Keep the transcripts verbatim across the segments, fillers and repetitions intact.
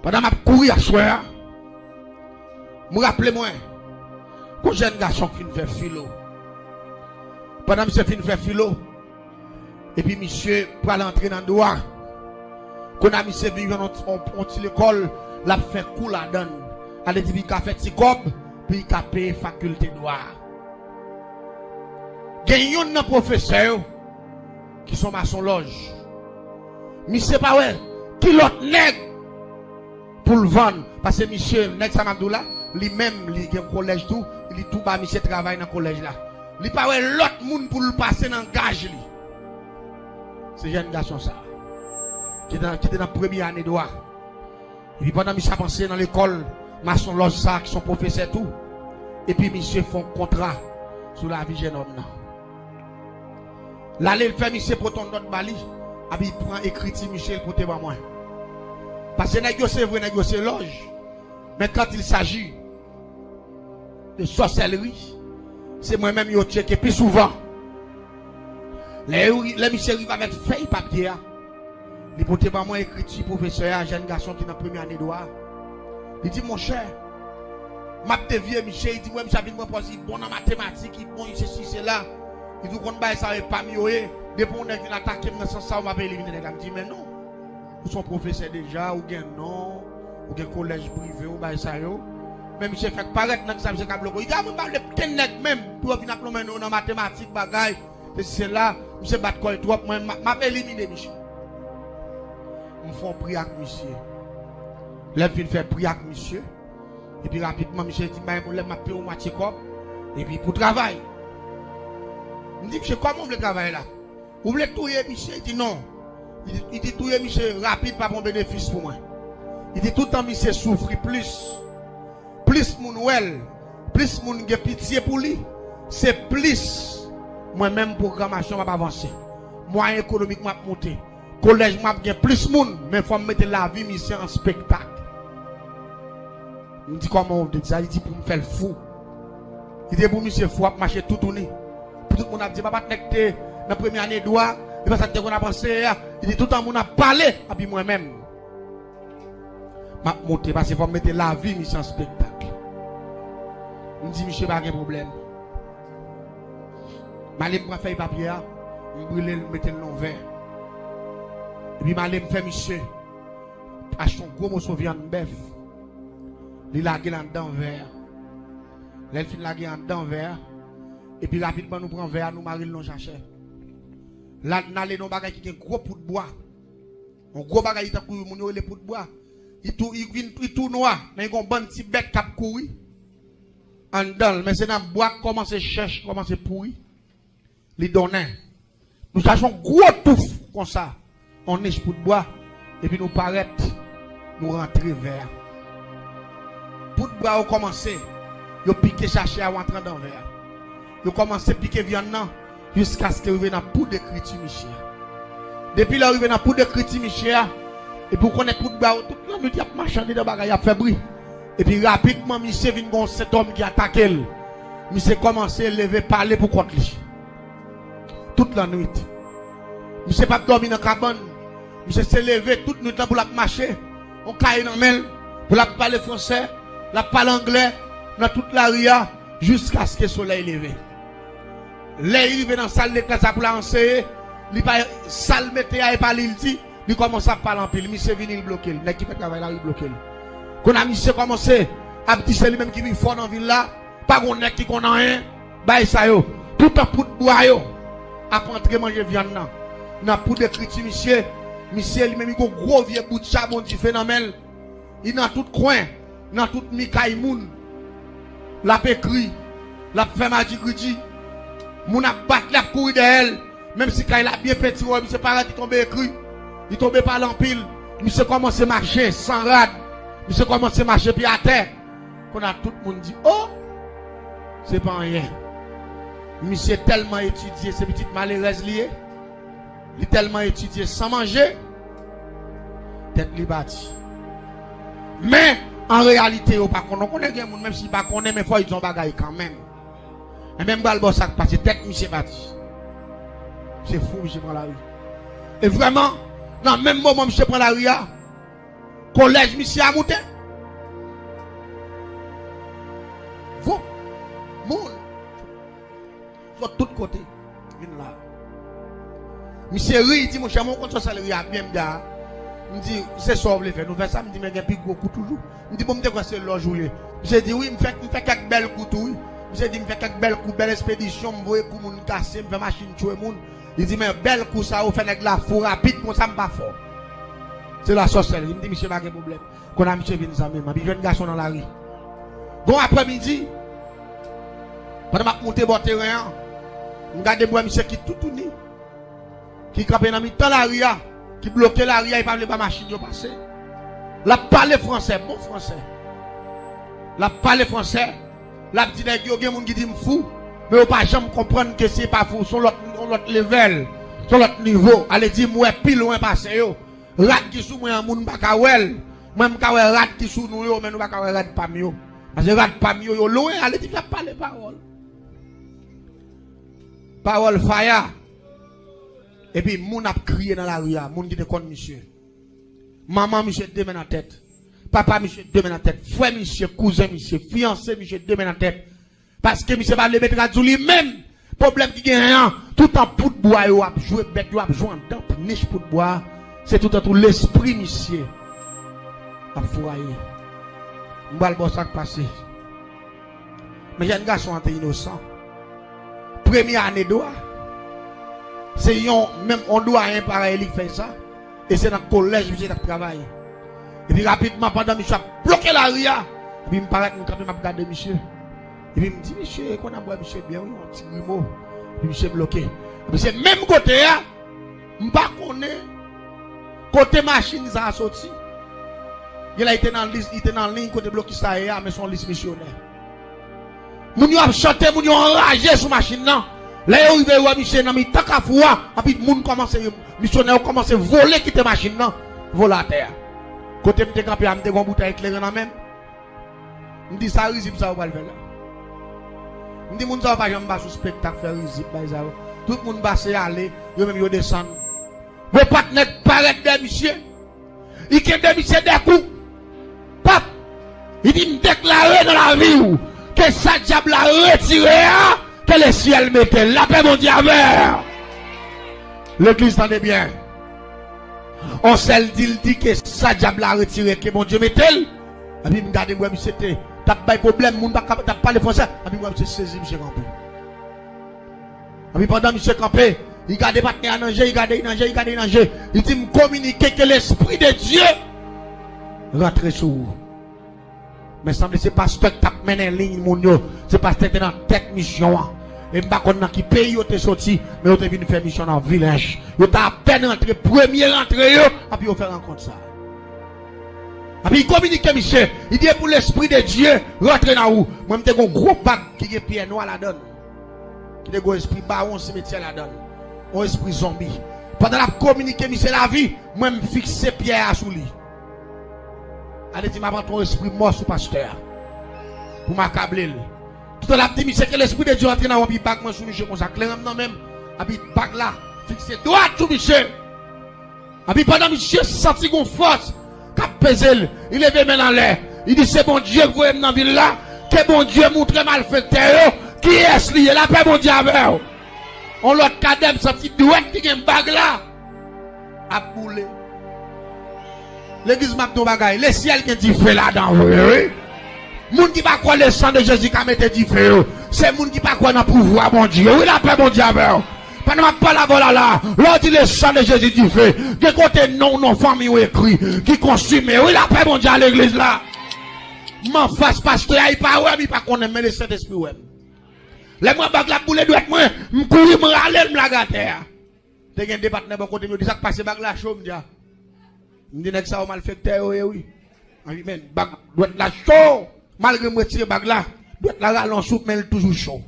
Pandan m ap kouri aswè a, m raple mwen gon jèn gason k fin fè filo. Pandan misye fin fè filo, epi misye pral antre nan dwa. Kounye a misye vin jwenn yon, yon, yon ti lekòl, l ap fè kou ladan l. Sa vle di pou l ka fè ti kòb, pou l ka peye fakilte dwa a. Gen youn nan pwofesè yo ki se yon masonlòj. Misye pa wè ki lòt nèg pou l vann. Paske misye, nèg sa m ap di w la, li menm, li gen kolèj tou, li tou ba misye travay nan kolèj la. Li pa wè lòt moun pou l pase nan gaj li. Se jèn gason sa a, ki te nan, ki te nan premye ane dwa. Epi pandan misye ap anseye nan lekòl masonlòj sa a, ki se yon pwofesè tou, epi misye fè yon kontra sou lavi jènòm nan. L ale, l fè misye pote yon nòt ba li, epi l pran ekriti misye, l pote ban mwen. Paske nèg yo se vre, nèg yo se lòj. Men quand il s'agit de sorcellerie, se mwen menm yo tcheke pi souvan. Lè yo, lè misye rive avèk fèy papye a, li pote ban mwen ekriti pwofesè a, jèn gason ki nan premye ane dwa a. Li di, monchè, m ap devye misye, li di, wè, misye ap vin pran pòz, li bon nan matematik, li bon, li sesi, sela. Li di, ou konn bagay sa yo, e pa m yo ye. Depi yon nèg vin atake m nan sans sa, m ap elimine nèg la. M di, men non. Ou se yon pwofesè deja, ou gen non, ou gen kolèj prive w, bagay sa yo. Men misye fèk parèt, nèg sa, misye ka bloke w. Li di, a, mwen pa vle pten nèg menm, pou yo vin ap lonmen nou nan matematik, bagay, sesi, sela, misye bat kò l twòp, mwen, m ap, m ap elimine misye. M fè yon pri ak misye. Lè m fin fè pri ak misye, epi rapidman, misye di, m bay yon lè m ap peye yon mwatye kòb, epi pou travay. M di, misye, kòman w vle travay la? Ou vle touye misye? Li di non. Li di, li di touye misye rapid pa bon benefis pou mwen. Li di toutan misye soufri plis, plis moun wè l, plis moun gen pitye pou li, se plis mwen menm pwogramasyon m ap avanse. Mwayen ekonomik mwen ap monte. Kolèj mwen ap gen plis moun, men fò m mete lavi misye an spektak. M di, kòman w vle di sa? Li di pou m fè l fou. Li di pou misye fou ap mache toutouni. Pou tout moun ap di, papa t nèg te nan premye ane dwa, e pa sa l te konn ap anseye a. Li di toutan moun ap pale, epi mwen menm, m ap monte, paske fò m mete lavi misye an spektak. M di misye pa gen pwoblèm. M ale m pran fèy papye a, m brile l, m mete l nan yon vè. Epi m ale m fè misye achte yon gwo moso vyann bèf. Li lage l anndan vè a. Lè l fin lage anndan vè a, epi rapidman nou pran vè a, nou mare l nan yon sachè. La, n ale nan yon bagay ki gen gwo poud bwa. Yon gwo bagay, li tankou moun yo rele poud bwa. Li tou, li vin, li tou nwa, men li gen yon bann ti bèt k ap kouri anndan l. Men se nan bwa k kòmanse chèch, kòmanse pouri. Li donnen. Nou chache yon gwo touf konsa, yon nich poud bwa, epi nou parèt, nou rantre vè a. Poud bwa yo kòmanse, yo pike sachè a, yo antre anndan vè a. Yo kòmanse pike vyann nan, jiskaske yo rive nan poud ekriti misye a. Depi lè yo rive nan poud ekriti misye a, epi w konnen poud bwa yo, tout lannwit y ap mache anndan bagay, y ap fè bri. Epi rapidman, misye vin gen yon sentòm ki atake l. Misye kòmanse leve pale pou kont li. Tout lannwit. Misye p ap dòmi nan kabann. Misye se leve tout nwit lan pou l ap mache. Yon kaye nan men l. Pou l ap pale fransè. L ap pale anglè. Nan tout lari a. Jiskaske solèy leve. Lè li rive nan sal legliz la pou l al anseye, li pa, sa l mete a, e pa li l di, li kòmanse ap pale anpil. Misye vini, li bloke l. Nèg ki fè travay la, li bloke l. Kounye a, misye kòmanse ap di se li menm ki pi fò nan vil la. Pa gon nèg ki konn anyen. Bagay sa yo. Toutan poud bwa yo ap antre manje vyann nan. Nan poud ekriti misye, misye li menm li gon gwo vye bout chabon dife nan men l. Li nan tout kwen, nan tout mi kay moun. L ap ekri, l ap fè madigridi. Moun ap bat li, ap kouri dèyè l. Menm si kay la byen pentire, misye parèt, li tonbe ekri. Li tonbe pale anpil. Misye kòmanse mache san rad. Misye kòmanse mache pye atè. Kounye a tout moun di, o! Se pa anyen. Misye tèlman etidye, se pitit malerèz li ye. Li tèlman etidye san manje, tèt li pati. Men, an reyalite, yo pa konnen. Ou konnen gen moun, menm si li pa konnen, men fò li di yon bagay kanmenm. Enben, m pral ba w sa k pase, tèt misye pati. Misye fou, misye pran lari. E vrèman, nan menm moman misye pran lari a, Kolèj misye a moute. Voup. Moun sot tout kote vin la. Misye ri, li di, "Monchè, mwen konn sòsèlri a byen, m di a." M di, "Se sa w vle fè, nou fè sa." M di, "Men gen pi gwo kou toujou." M di, "Bon, m te kwè se lòj ou ye." Misye di, "Wi, m fè, m fè kèk bèl kou tou, wi." Misye di, "M fè kèk bèl kou, bèl espedisyon, m voye kou moun kase, m fè machin tchwe moun." Li di, "Men bèl kou sa yo fè nèg la fou rapid, konsa m pa fò." Se la sòsèlri. M di, "Misye pa gen pwoblèm." Kounye a misye vin zanmi m, anpi jèn gason nan lari. Gon aprèmidi, pandan m ap moute bò teren an, m gade m wè misye ki toutouni, ki kanpe nan mitan lari a, ki bloke lari a, li pa vle ba machin yo pase. L ap pale fransè, bon fransè. L ap pale fransè, l ap di nèg yo, gen moun ki di m fou, men yo pa janm konprann ke se pa fou, se yon lòt, yon lòt level, se yon lòt nivo. Ale di m wè pi lwen pase yo. Rad ki sou mwen an, moun pa ka wè l. Mwen, m ka wè rad ki sou nou yo, men nou pa ka wè rad pa m yo. Paske rad pa m yo, yo lwen, ale di l ap pale pawòl. Pawòl faya. Epi moun ap kriye nan lari a, moun ki te konn misye. Manman misye de men nan tèt. Papa misye de men nan tèt. Frè misye, kouzen misye, fiyanse misye de men nan tèt. Paske misye pa vle met rad sou li menm. Pwoblèm ki genyen an, toutan poud bwa yo ap jwe, bèt yo ap jwe anndan nich poud bwa a, se toutan tou lespri misye ap fouraye. M pral ba w sa k pase. Men jèn gason an te inosan. Premye ane dwa, se yon, menm yon dwayen parèy li k fè sa. E se nan kolèj misye t ap travay. Epi rapidman, pandan misye ap bloke lari a, epi m parèt, m kanpe, m ap gade misye. Epi m di, "Misye, kounye a m wè misye byen, wi, yon ti grimo." Epi misye bloke. Epi se menm kote a, m pa konnen kote machin sa a soti. Gen lè li te nan lis, li te nan liy kote blokis la ye a, men se yon lis misyonè. Moun yo ap chante, moun yo anraje sou machin nan. Lè yo rive, yo wè misye nan mitan kafou a, anpi moun kòmanse, misyonè yo kòmanse vole kite machin nan, vole atè a. Kote m te kanpe a, m te gen yon boutèy kleren nan men m. M di, "Sa rizib sa yo pral fè la?" M di, "Moun sa yo pa janm pa sou spektak fè rizib bay sa yo. Tout moun pase ale, yo menm yo desann." Yon patnè parèt dèyè misye. Li kenbe misye dèkou. Pap, li di, "M deklare nan lavi w ke sa dyab la retire a, ke lesyèl mete l. Lapè Bondye avè w." Legliz, tande byen. On sèl di l di ke sa dyab la retire, ke Bondye mete l. Epi m gade, m wè misye te, t ap bay pwoblèm, moun pa ka, t ap pale fransè. Epi m wè misye sezi, misye kanpe. Epi pandan misye kanpe, li gade patnè a nan je, li gade li nan je, li gade li nan je. Li di, "M kominike ke Lespri de Dye rantre sou ou." Men sanble se pastè k t ap mennen liy moun yo. Se pastè k te nan tèt misyon an. E m pa konn nan ki peyi yo te soti, men yo te vin fè misyon nan Vilèj. Yo ta apèn rantre, premye rantre yo, epi yo fè rankont sa. Epi li kominike misye, li di, "Pou Lespri de Dye rantre nan ou." Mwen, m te gen yon gwo bag ki gen pyè nwa ladan l, ki te gen yon espri bawon simetyè ladan l, yon espri zonbi. Pandan l ap kominike misye lavi, mwen, m fikse pyè a sou li. Ale di, "M ap antre yon espri mò sou pastè a pou m akable l." Toutan l ap di, "Misye, ke Lespri de Dye antre nan ou," epi bag mwen sou misye konsa, kleren m nan men m, epi bag la fikse dwat sou misye. Epi pandan misye santi gon fòs k ap peze l, li leve men l anlè. Li di, "Se Bondye k voye m nan vil la, ke Bondye montre malfektè yo kiyès li ye." Lapè Bondye avè w. On lòt kadè m santi dwèt ki gen bag la ap boule. Legliz, m ap di yon bagay, lesyèl gen dife ladan vre, wi. Moun ki pa kwè le san de Jezi ka mete dife yo, se moun ki pa kwè nan pouvwa Bondye. Wi, lapè Bondye avè w. Pandan m ap pale avè w la, la, lè w di le san de Jezi dife, gen kote non w, non fanmi w ekri, ki konsime. Wi, lapè Bondye a legliz la. M anfas pastè a, li pa wè m, li pa konnen m, men le Sentespri wè m. Lè m wè bag la ap boule dwèt mwen, m kouri, m rale l, m lage atè a. Te gen de patnè bò kote m, yo di, "Sa k pase, bag la cho?" M di, "A." M di, "Nèg sa yo malfektè yo ye, wi." Anpi, men, bag, dwèt la cho. Malgre m retire bag la, dwèt la rale yon souf, men l toujou cho.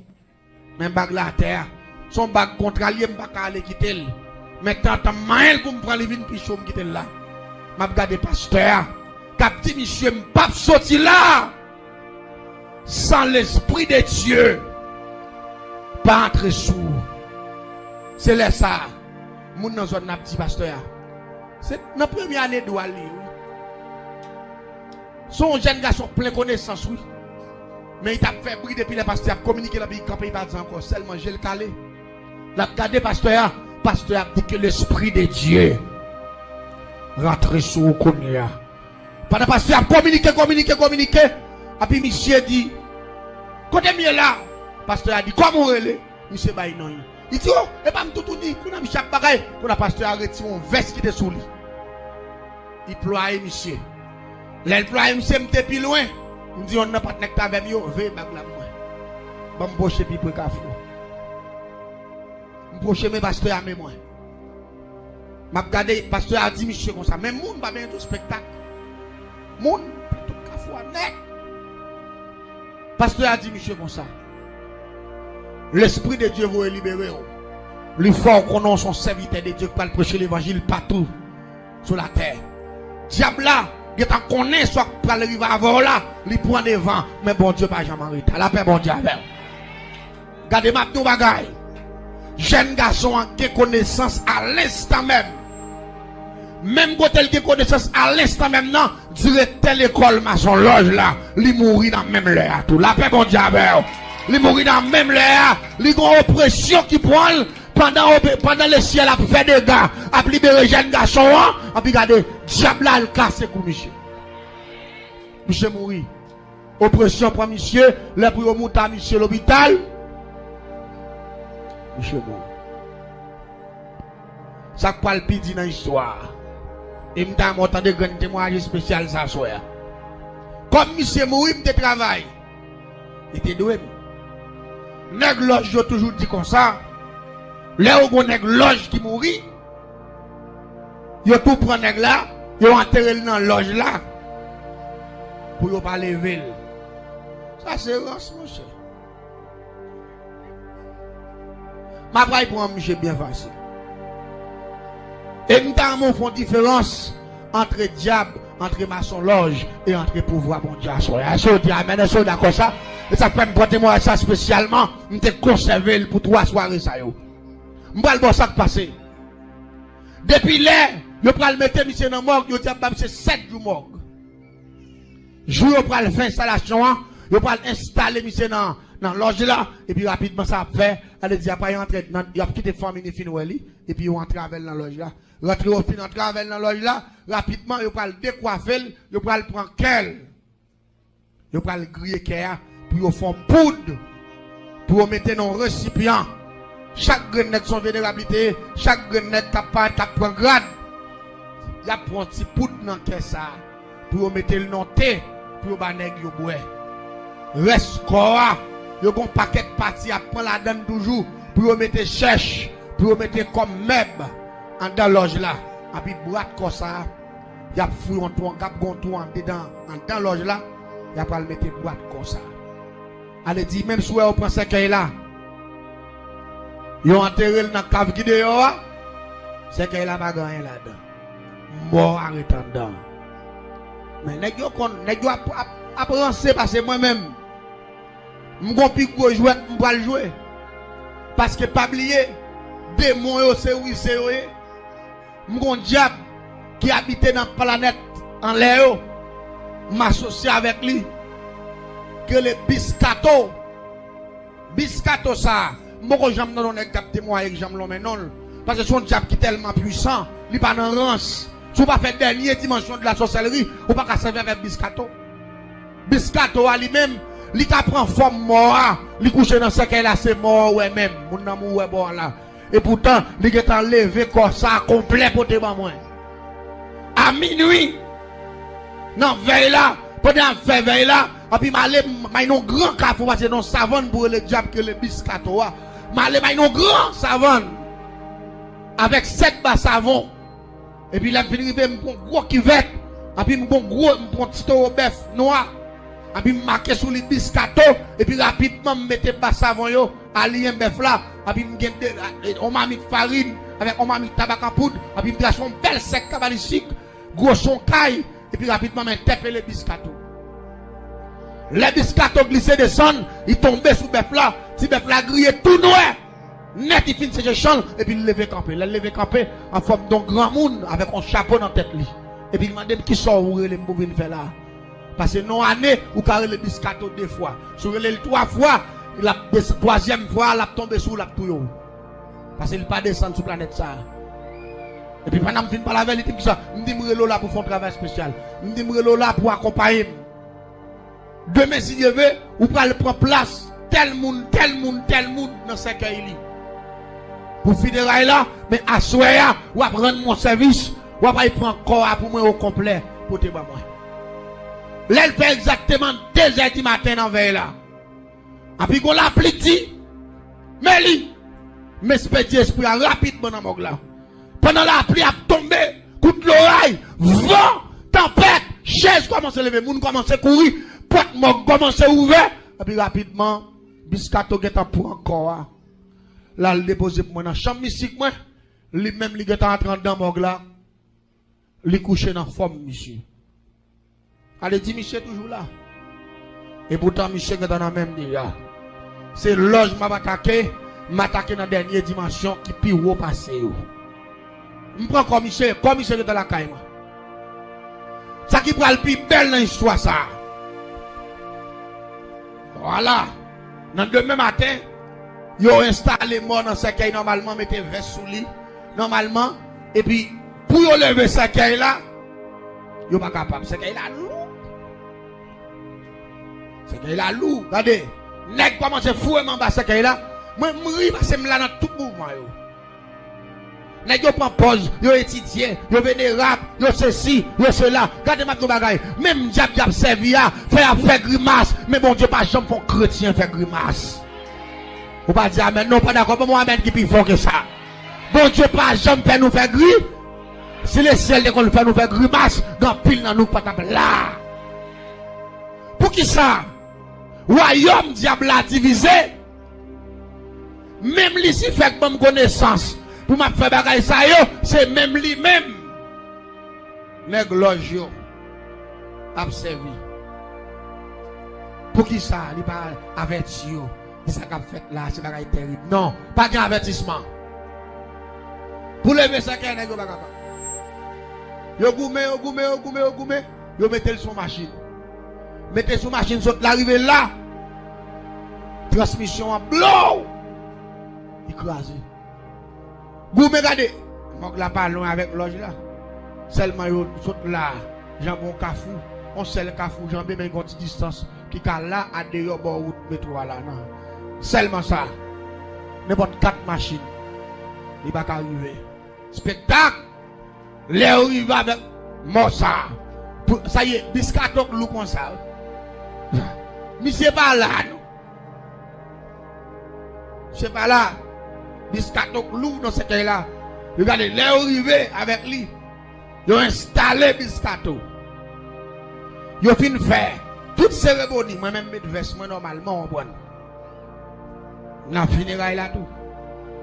Men bag la atè a. Se yon bag kontra l ye, m pa ka ale kite l. Men tantan m manyen l pou m pran li vin pi cho, m kite l la. M ap gade pastè a k ap di, "Misye, m p ap soti la san Lespri de Dye pa antre sou ou." Se lè sa a, moun nan zòn nan ap di pastè a, "Se nan premye ane dwa l li ye, wi." Se yon jèn gason plen konesans, wi. Men li t ap fè bri depi lè pastè ap kominike, l ap kanpe, li pa di ankò, sèlman je l kale. L ap gade pastè a, pastè a ap di que l'esprit de Dieu rantre sou ou kounye a. Pandan pastè a ap kominike, kominike, kominike, epi misye di, kote m ye la? Pastè a di, kòman w rele? Misye bay non l. Li di, o, e pa m toutouni. Kounye a misye ap bagay. Kounye a pastè a retire yon vès ki te sou li. Li plwaye misye. Lè l plwaye misye, m te pi lwen. M di yonn nan patnè k t avè m yo, veye bag la pou mwen. Ban m pwoche pi pre kafou. M pwoche men pastè a men mwen. M ap gade, pastè a di misye konsa, men moun pa benyen tout spektak. Moun, tout kafou a nèt. Pastè a di misye konsa, Lespri de Dye voye libere w. Li fè w konnen w se yon sèvitè de Dye k pral preche levanjil patou sou latè. Dyab la gentan konnen sa k pral rive avè w la, li pran devan, men Bondye pa janm an reta. Lapè Bondye avè w. Gade, m ap di w bagay. Jèn gason an gen konesans a lenstan menm. Menm kote l gen konesans a lenstan menm nan, direktè lekòl masonlòj la, li mouri nan menm lè a tou. Lapè Bondye avè w. Li mouri nan menm lè a. Li gen yon opresyon ki pran l pandan, ope- pandan lesyèl ap fè dega, ap libere jèn gason an. Anpi gade, dyab la al kase kou misye. Misye mouri. Opresyon pran misye, lè pou yo moute misye lopital, misye mouri. Sa k pral pi di nan istwa a. E m ta renmen w tande grenn temwayaj espesyal sa aswè a. Kòm misye mouri, m te travay. Li te dwe m. Nèg lòj yo toujou di konsa, lè yo gon nèg lòj ki mouri, yo tou pran nèg la, yo antere l nan lòj la pou yo pa leve l. Sa se rans, monchè. M ap pral pran misye byen fasil. E m ta renmen w fè yon diferans antre dyab, antre masonlòj e antre pouvwa Bondye aswè a. Èske w di amèn? Èske w dakò sa? E sa k fè m pran temwayaj sa espesyalman, m te konsève l pou twa sware sa yo. M pral ba w sa k pase. Depi lè yo pral mete misye nan mòg, yo di ap ba misye sèt jou mòg. Jou yo pral fè enstalasyon an, yo pral enstale misye nan, nan lòj la, epi rapidman sa ap fè, ale di apa yo antre nan, y ap kite fanmi li fin wè li, epi yo antre avè l nan lòj la. Rantre yo fin antre avè l nan lòj la, rapidman yo pral dekwafe l, yo pral pran kè l. Yo pral griye kè a pou yo fè yon poud, pou yo mete nan yon resipyan. Chak grenn nèg se yon venerab li te ye, chak grenn nèg k ap parèt, k ap pran grad, y ap pran yon ti poud nan kè sa a pou yo mete l nan yon te, pou yo ba nèg yo bwè. Rès kò a, yo gon pakèt pati y ap pran ladann toujou pou yo mete chèch, pou yo mete kòm mèb anndan lòj la. Epi bwat kò sa a, y ap foure yon twou, y ap gon twou andedan, anndan lòj la, y ap al mete bwat kò sa a. Ale di, menm si w wè yo pran sèkèy la, yo antere l nan kav ki deyò a, sèkèy la pa gen anyen ladan. Mò a ret anndan. Men nèg yo konn, nèg yo ap, ap, ap ranse pase mwen menm. M gon pi gwo jwèt m pral jwe. Paske pa bliye, demon yo se rize yo ye. M gon dyab ki abite nan planèt anlè yo. M asosye avèk li. Ki rele Biskato. Biskato sa a, m poko janm tande yon nèg k ap temwaye k janm lonmen non l. Paske se yon dyab ki tèlman pwisan, li pa nan rans. Si w pa fè dènye dimansyon de la sòsèlri, ou pa ka sèvi avèk Biskato. Biskato a li menm, li ka pran fòm mò a, li kouche nan sèkèy la, se mò a ou wè menm, moun nan mouri wè bò a la. Epoutan, li gentan leve kò sa a konplè pote ban mwen. A minwi, nan vèy la, pandan y ap fè vèy la, epi m ale, m al nan yon gran kafou, pase nan yon savann pou rele dyab ki rele Biskato a. M ale, m al nan yon gran savann avèk sèt ba savon. Epi lè m fin rive, m pran gwo kivèt, epi m pran gwo, m pran ti towo bèf nwa, epi m make sou li Biskato, epi rapidman m mete ba savon yo, aliyen bèf la, epi m gen de, on mamit farin, avèk on mamit tabak an poud, epi m trase on bèl sèk kabalistik, gwo son kay, epi rapidman m entèpele Biskato. Lè Biskato glise desann, li tonbe sou bèf la, ti bèf la griye tou nwè. Nèt, li fin seche chan l, epi l leve kanpe. Lè l leve kanpe, an fòm de yon granmoun avèk yon chapo nan tèt li. Epi l mande m, kisa w rele m pou vin fè la? Pase nan ane, ou ka rele Biscato de fwa. Si w rele l twa fwa, l ap des-, twazyèm fwa a, l ap tonbe sou ou, l ap touye w. Pase li pa desann sou planèt sa a. Epi pandan m fin pale avè l, li di m kisa? M di m rele w la pou fè yon travay espesyal. M di m rele w la pou akonpaye m. Demen, si Dye vle, ou pral pran plas tèl moun, tèl moun, tèl moun nan sèkèy li. Pou fineray la, men aswè a, w ap rann mwen sèvis, w ap al pran kò a pou mwen okonplè, pote ban mwen. Lè l fè egzakteman de zè di maten nan vèy la, anpi gon lapli di, men li, m espedi espri a rapidman nan mòg la. Pandan lapli ap tonbe, kout loray, van, tanpèt, chèz kòmanse leve, moun kòmanse kouri, pòt mòg kòmanse ouvè, epi rapidman, Biscato gentan pran kò a. L al depoze pou mwen nan chanm mistik mwen, li menm li gentan antre anndan mòg la, li kouche nan fòm misye. Ale di misye toujou la. Epoutan misye gentan nan men m deja. Se lòj m ap atake, m atake nan dènye dimansyon ki pi wo pase yo. M pran kò misye, kò misye gentan lakay mwen. Sa ki pral pi bèl nan istwa sa a. Vwala. Nan demen maten, yo enstale mò nan sèkèy nòmalman, mete vès sou li nòmalman, epi pou yo leve sèkèy la, yo pa kapab. Sèkèy la lou. Sèkèy la lou. Gade, nèg kòmanse foure m anba sèkèy la. Mwen, m ri pase m la nan tout mouvman yo. Nèg yo pran pòz, yo etidye, yo venerab, yo sesi, yo sela. Gade m ap di yon bagay, menm dyab y ap sèvi a, fè y ap fè grimas, men Bondye pa janm fè yon kretyen fè grimas. Ou pa di amèn non, ou pa dakò, ban m yon amèn ki pi fò ke sa. Bondye pa janm fè nou fè gri. Si lesyèl te konn fè nou fè grimas, gen anpil nan nou ki pa t ap la. Poukisa? Wayòm dyab la divize. Menm Lisifè k ban m konesans pou m ap fè bagay sa yo, se menm li menm nèg lòj yo ap sèvi. Poukisa li pa avèti yo? Di sa k ap fèt la, se bagay terib. Non, pa gen avètisman. Pou leve sèkèy, nèg yo pa kapab. Yo goumen, yo goumen, yo goumen, yo goumen. Yo mete l sou machin. Mete sou machin, sot la rive la. Transmisyon an blow! Li kraze. Goumen gade. Mòg la pa lwen avèk lòj la. Sèlman yo sot la, janbe yon kafou. Yon sèl kafou janbe, men yon ti distans ki ka la, adeyò bò wout metwo a la, non. Sèlman sa. Nenpòt kat machin, li pa ka rive. Spektak! Lè yo rive avèk mò sa a, pou, sa ye, Biscato k lou konsa, wi. Misye pa la, non. Misye pa la. Biscato k lou nan sèkèy la. Yo gade, lè yo rive avèk li, yo enstale Biscato. Yo fin fè tout seremoni. Mwen menm met vès mwen nòmalman, w konprann. Nan fineray la tou.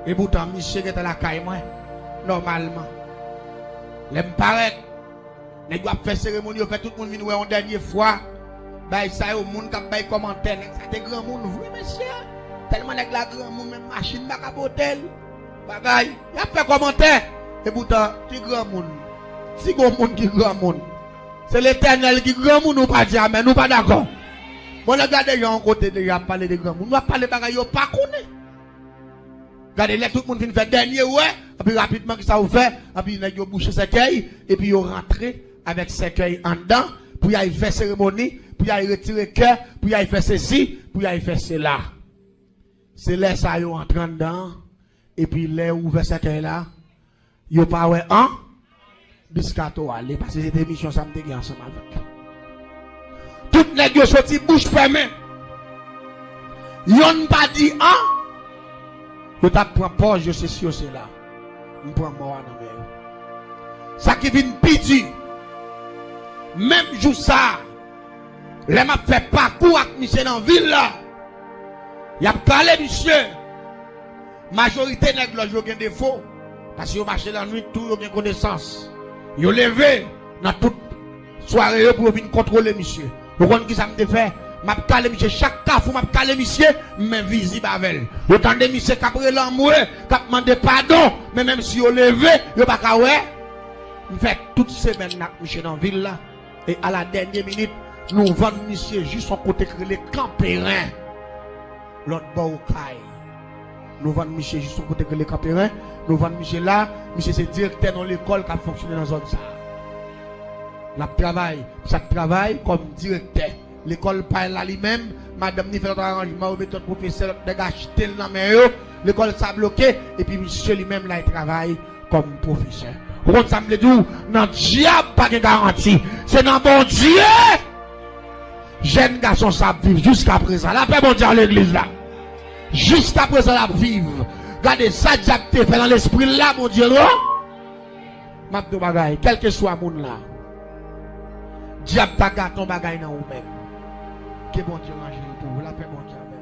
Epoutan, misye gentan lakay mwen, nòmalman. Lè m parèt, nèg yo ap fè seremoni, yo fè tout moun vin wè yon dènye fwa. Bay sa yo, moun k ap bay kòmantè, nèg sa te granmoun vre, mesye. Tèlman nèg la granmoun, menm machin pa ka pote l. Bagay, y ap fè kòmantè. Epoutan, ki granmoun? Si gon moun ki granmoun, se Letènèl ki granmoun, ou pa di amèn, ou pa dakò. Bon, lè gade jan yon kote deja ap pale de granmoun, w ap pale bagay yo pa konnen. Gade, lè tout moun fin fè dènye wè, epi rapidman, kisa yo fè? Epi nèg yo bouche sèkèy, epi yo rantre avèk sèkèy anndan, pou y al fè seremoni, pou y al retire kè, pou y al fè sesi, pou y al fè sela. Se lè sa yo antre anndan an, epi lè yo ouvè sèkèy la, yo pa wè an, Biscato ale, paske se te misyon sa m te gen ansanm avèk li. Tout nèg yo soti bouch fèmen. Yonn pa di an, yo t ap pran pòz yo, sesi yo sela. M pran mò a nan men yo. Sa ki vin pi di, menm jou sa a, lè m ap fè pakou ak misye nan vil la, y ap kale misye. Majorite nèg lòj yo gen defo, paske yo mache lannwit tou, yo gen konesans. Yo leve nan tout sware yo pou yo vin kontwole misye. Ou konn kisa m te fè? M ap kale misye, chak kafou m ap kale misye, m envizib avè l. Yo tande misye k ap rele anmwe, k ap mande padon, men menm si yo leve, yo pa ka wè. M fè tout semèn nan ak misye nan vil la. E a la dènye minit, Nou vann misye jis yon kote k rele Kanperen, lòt bò Okay. Nou vann misye jis yon kote k rele Kanperen. Nou vann misye la, misye se direktè yon lekòl k ap fonksyone nan zòn sa a. L ap travay, misye ap travay kòm direktè. Lekòl pa l la li menm, madanm ni fè lòt aranjman, yo mete lòt pwofesè, lòt nèg achte l nan men yo. Lekòl sa bloke, epi misye li menm l al travay kòm pwofesè. Ou konn sa m vle di w? Nan dyab pa gen garanti. Se nan Bondye jèn gason sa ap viv jiska prezan. Lapè Bondye a legliz la. Jiska prezan l ap viv. Gade sa dyab te fè nan lespri l la, Bondye non. M ap di w bagay, kèlkeswa moun la, dyab ta gate yon bagay nan ou menm. Ke Bondye ranje l pou ou. Lapè Bondye avèk